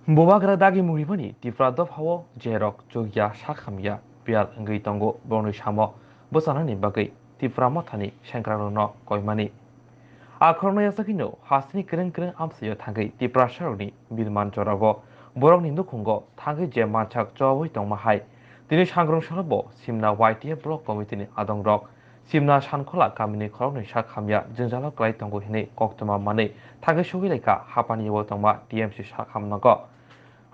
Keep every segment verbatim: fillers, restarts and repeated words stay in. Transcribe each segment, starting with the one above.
Bubagra dagi mungrimani Tipra dophao jerok chukya sak hamya piyal wngwi tongo borokni samo bwchanani bagwi Tipra mothani sengkrakrokno koimani. A khorokno yachagwino hasteni kwrwng kwrwng amchaio thangwi Tiprasarokni birman jorago borokni nukhungo thangwi je mansak chobawi tongma hai tini sangrong salobo Simna Y T F Block Committee ni adongrok Simna Sankhola kamini khoroknwi sak hamya jwngjalo kwlai tongo hinwi koktwma manwi thangwi sogwi laikha haphani yago tongma T M C sak hamnogo.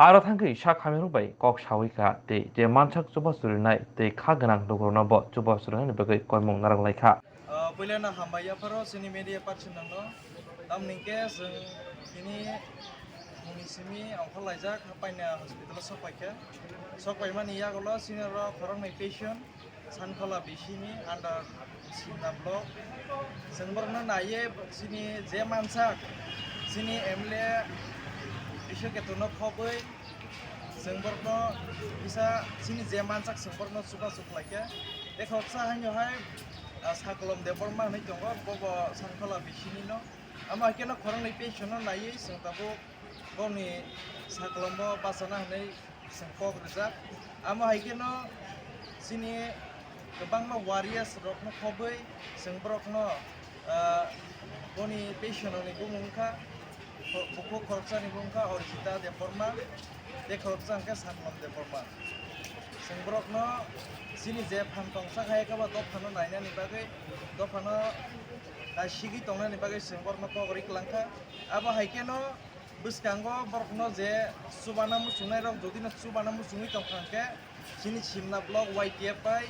Aro thangwi sak hamyarok bai kok sawi kha tei je mansak chubachu rinai tei kha gwnang lukurokno bo chubachu rinani bagwi koimung narwk lai kha. Ah, puilano hambai yapharo chini media person rokno. Tamni hwnkhe chwng tini muni simi ongkhor laijak, paina hospital o sok paikha. Sok paimani yagulo chini oro khoroknwi patient, Sankhola bisini under Simna block. Chwng borokno naiye chini je mansak, chini M L A Biswa Ketuno khobwi chwng borokno kisa chini je mansak chwng borokno chubachu khlaikha. Tei khoroksa haino hai, ah, Sakolom Debbarma hinwi tongo, bobo Sankhola bisinino. Amo hai kheno khoroknwi patient no naiwi chwng tabuk boni Sakolombo bachana hinwi chwng kok rijak. Amo hai kheno chini kwbangma warriors rokno khobwi chwng borokno, ah, boni patient rokni bumung wngkha, kho-, bukhuk khoroksani bumung wngkha Orjita Debbarma, tei khoroksa hwnkhe Saklom Debbarma. Chwng borokno chini je phan tongsa hai khe bo dophano nainani bagwi, dophano naisigwi tongnani bagwi chwng borokno kok ri kwlangkha. Abo hai kheno bwskango borokno je chubana muchungnairok jodi no chubana muchungwi tongkha hwnkhe, chini Simna block Y T F bai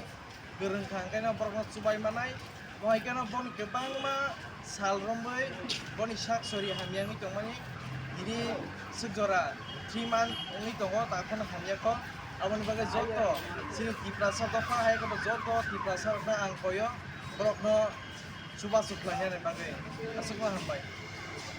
kwrwng kha hwnkhe no borokno chubai manai. Bo hai kheno boni kwbangma sal romwi boni sak sori hamya wngwi tongmani, tini swk jora three month wngwi tongo, ta phano hamya kho. Aboni bagwi joto chini Tiprasa dopha hai khe bo joto Tiprasa rokno ang koyo, borokno chubachu khlainani bagwi. Aswkno hambai.